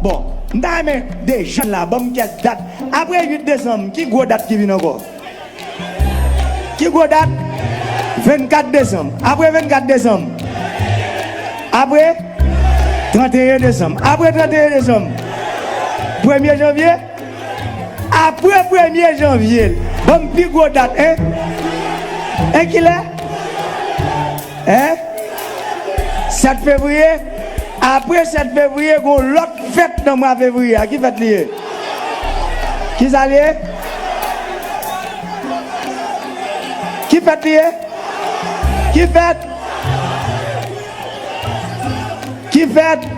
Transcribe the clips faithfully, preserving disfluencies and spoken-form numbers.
Bon, m ta renmen de jèn la, ban m kèk dat. Apre uit desanm, ki gwo dat ki vin ankò? Ki gwo dat? Vennkat desanm. Apre vennkat desanm? Apre tranteyen desanm. Apre tranteyen desanm? Premye janvye? Apre premye janvye, ban m pi gwo dat, en? En kilè? En? Sèt fevriye? Apre sèt fevriye, gon lòt fèt nan mwa fevriye a. Ki fèt li ye? Kisa l ye? Ki fèt li ye? Ki fèt? Ki fèt?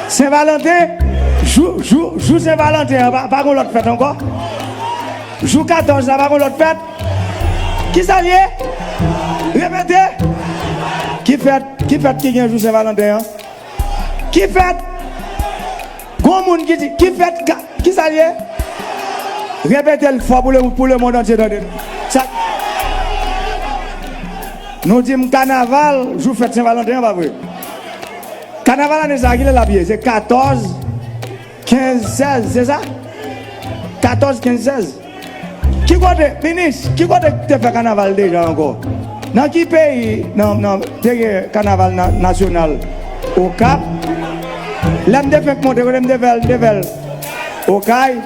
Sen Valanten? Jou, jou, jou Sen Valanten an, pa, pa gon lòt fèt ankò? Jou katòz la, pa gon lòt fèt? Kisa l ye? Repete. Ki fèt, ki fèt ki gen jou Sen Valanten an? Ki fèt? Gon moun ki di, ki fèt ka, kisa l ye? Repete l fò pou le, pou lemonn antye tande. Sa, nou di m kanaval, jou fèt Sen Valanten an, pa vre? Kanaval ane sa a, kilè l ap ye? Se katòz, kenz, sèz, se sa? Katòz, kenz, sèz. Ki kote, minis, ki kote ki te fè kanaval deja ankò? Nan ki peyi, nan, nan, te gen kanaval na-, nasyonal? Okap. Lè m te fenk monte, kote m te fè l, m te fè l Okay.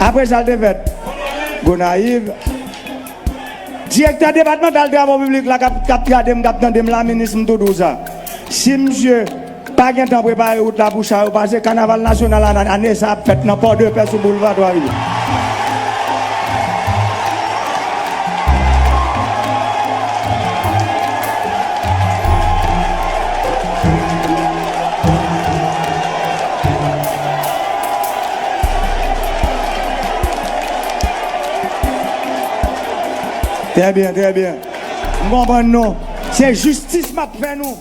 Apre sa, l te fèt Gonayiv. Direktè depatmantal travo piblik la k ap, k ap gade m, k ap tande m la, minis, m tou di w sa. Si misye pa gen tan prepare wout la pou cha yo pase, kanaval nasyonal ane, ane sa ap fèt nan Pòdepè sou boulva Twa Rivyè. Trè byen, trè byen. M konprann nou. Se jistis m ap fè nou.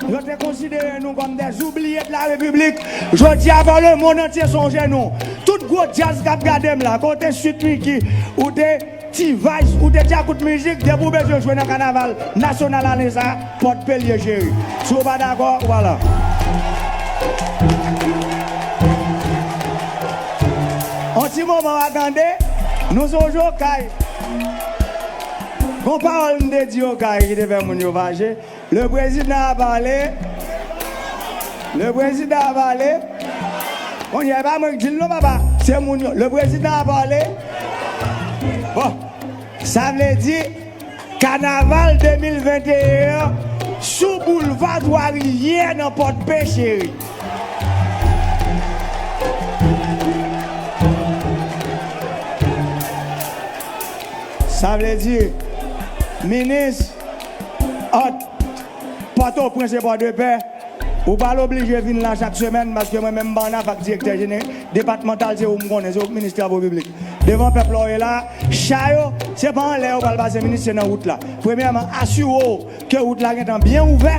Yo te konsidere nou kòm des oubliés de la République. Jodi a, fò lemonn antye sonje nou. Tout gwo djaz k ap gade m la, kote Sweet Micky, ou te T-Vice, ou te Djakout Mizik, depi w bezwen jwe nan kanaval nasyonal ane sa, Pòdpe l ye, cheri. Si w pa dakò, ou pa la. On ti moman, atande, nou sonje Okay. Gon pawòl m te di Okay ki te fè moun yo fache. Le président a parlé. Le président a parlé. Kounye a, e pa mwen k di l non, papa. Se moun yo. Le président a parlé. Bon. Sa vle di, kanaval de mil venteyen an sou boulva Twa Rivyè nan Pòdpe, cheri. Sa vle di, minis, ant Pòtoprens e Pòdepè, ou pa oblije vin la chak semèn, paske mwen menm m pa ann afè ak direktè jene-, depatmantal, se ou m konnen, se ou k minis travo piblik. Devan pèp la w ye la, cha yo, se pa anlè yo pral pase, minis, se nan wout la. Premyèman, asire w ke wout la gentan byen ouvè,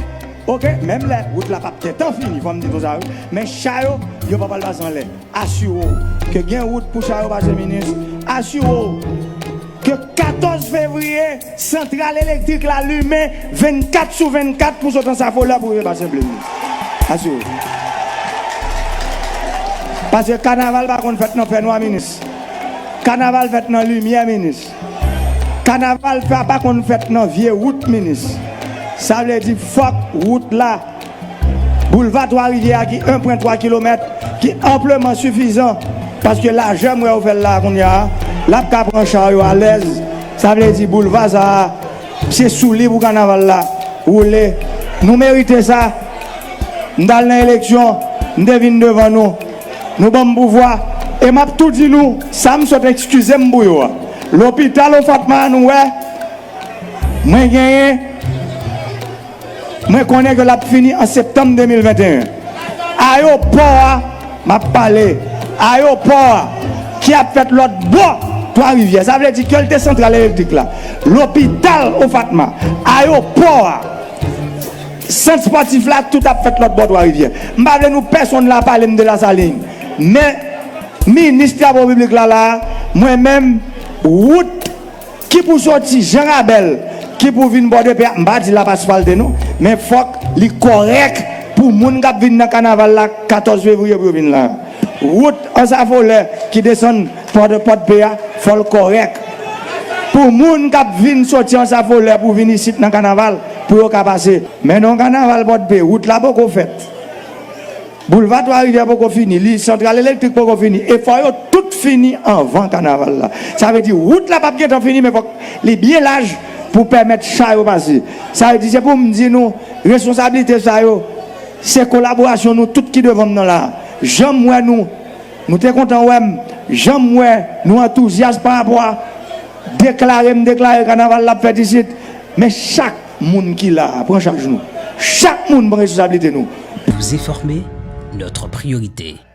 oke? Menm lè wout la p ap gentan fini, fò m di nou sa, wi. Men cha yo, yo pa pral pase anlè. Asire w ke gen wout pou cha yo pase, minis. Asire w ke katòz fevriye, santral elektrik la limen vennkat sou vennkat pou sot Ansafolè pou rive Basen Ble, minis. Asire w. Paske kanaval pa konn fèt nan fènwa, minis. Kanaval fèt nan limyè, minis. Kanaval pa, pa konn fèt nan vye wout, minis. Sa vle di fòk wout la, boulva Twa Rivyè a ki en pwen twa kilomèt, ki anpleman sifizan, paske lajè m wè yo fè l la kounye a, l ap ka pran cha yo alèz. Sa vle di boulva sa a, se sou li pou kanaval la woule. Nou merite sa. M t al nan eleksyon, m te vin devan nou. Nou ban m pouvwa. E m ap tou di nou, sa m sot eskize m pou yo a. Lopital Ofatma a nou wè, mwen genyen, mwen konnen ke l ap fini an septanm de mil venteyen. Ayewopò a, m ap pale, ayewopò a, ki ap fèt lòt bò Twa Rivyè. Sa vle di ke l te santral elektrik la, lopital Ofatma, ayewopò a, sant espòtif la, tout ap fèt lòt bò Twa Rivyè. M pa vle nou pèsonn la pale m de Lasalin. Men, minis travo piblik la, la, mwen menm, wout ki pou soti Jan Rabèl, ki pou vin Pòdepè, m pa di l ap asfalte non, men fòk li kòrèk Pou moun k ap vin nan kanaval la katòz fevriye pou yo vin la. Wout Ansafolè ki desann Pòdpe a, fò l kòrèk. Pou moun k ap vin soti Ansafolè pou vin isit nan kanaval, pou yo ka pase. Men nan kanaval Pòdpe, wout la poko fèt. Boulva Twa Rivyè poko fini, li santral elektrik poko fini. E fò yo tout fini anvan kanaval la. Sa vle di wout la p ap gentan fini, men fòk li byen laj pou pèmèt cha yo pase. Sa vle di se pou m di nou, responsablite sa yo, se kolaborasyon nou tout ki devan m nan la. Jan m wè nou, nou te kontan wè m, jan m wè nou antouzyas pa rapò a deklare m deklare kanaval la ap fèt isit, men chak moun ki la a, pran chaj nou. Chak moun pran responsablite nou. Vous informer, notre priorité.